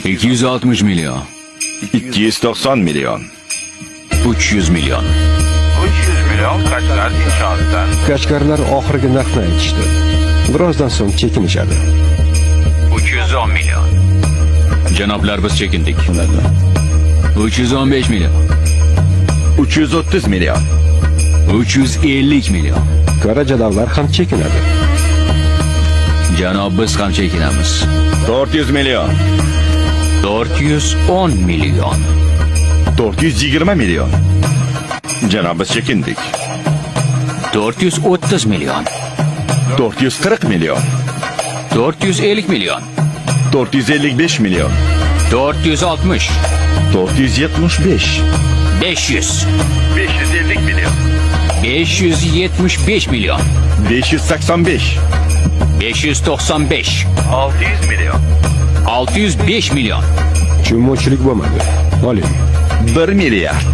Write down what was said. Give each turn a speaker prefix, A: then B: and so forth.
A: 260 million.
B: 290 million.
A: 300 million.
C: 300 million Kaçkar İnşaat'tan.
D: Kachkarlar oxirgi narxni aytishdi. Birozdan so'ng chekinishadi.
A: 310 million. Janoblar, biz chekindik. 315 million.
B: 330 million.
A: 350 million.
D: Qorajalavlar ham chekinadi.
A: Janob, biz ham chekinamiz.
B: 400 million.
A: 410 million.
B: 420 million. Janob, biz chekindik.
A: 430 million.
B: 440 million.
A: 450 million.
B: 455 million.
A: 460.
B: 475.
A: 500.
B: 550 million.
A: 575 million.
B: 585.
A: 595.
C: 600 milyon.
A: 605 million.
D: Tushunmovchilik bo'lmadi. Oling.
B: 1 milliard.